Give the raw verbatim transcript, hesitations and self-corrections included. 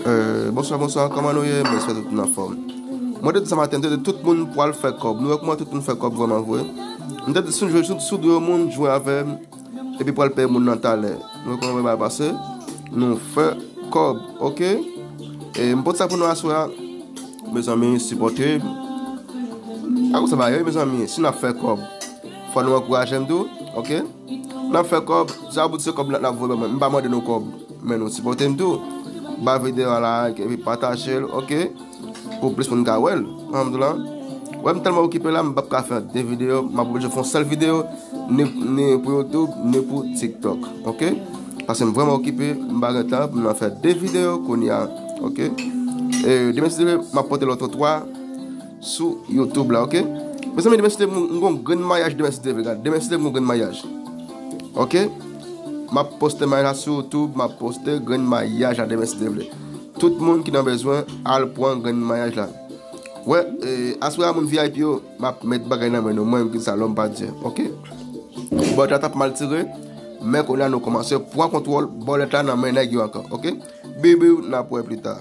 Euh, bonswa, bonswa, kòman nou ye? M espere tout moun anfòm. Mwen te di sa maten, m te di tout moun pral fè kòb. Nou wè kòman tout moun fè kòb vrèman vre. M te di si nou jwe sou, sou dwe yon moun, jwe avè m. Epi pral peye moun nan talè. Nou wè kòman bagay pase. Nou fè kòb, oke? E m pote sa pou nou aswè a. Mezanmi, sipòte. A konsa bagay yo, mezanmi, si n ap fè kòb, fò nou ankouraje m tou, oke? N ap fè kòb, sa bout se kòb n ap voye ban mwen. M pa mande nou kòb, men nou sipòte m tou. Ba videyo a like epi pataje l, oke? Pou plis moun ka wè l. Alhamdoulilah. Wè m tèlman okipe la, m p ap ka fè de videyo, m ap oblije fè yon sèl videyo, ni, ni pou YouTube, ni pou TikTok, oke? Paske m vrèman okipe, m pa gen tan pou m nan fè de videyo kounye a, oke? E demen si Dye vle, m ap pote lòt twa sou YouTube la, oke? Mezanmi, demen si Dye vle, m gon grenn maryaj demen si Dye vle, gade. Demen si Dye vle, m gon grenn maryaj. Oke? M ap poste maryaj la sou YouTube, m ap poste grenn maryaj la demen si Dye vle. Tout moun ki nan bezwen, al pran grenn maryaj la. Wè, e, aswè a moun V I P yo, m ap met bagay nan men nou. Mwen menm ki di sa, lòm pa Dye. Oke? Bòlèt la t ap mal tire, men kounye a nou kòmanse pran kontwòl bòlèt la nan men nèg yo ankò. Oke? Bibiw, n ap wè pli ta.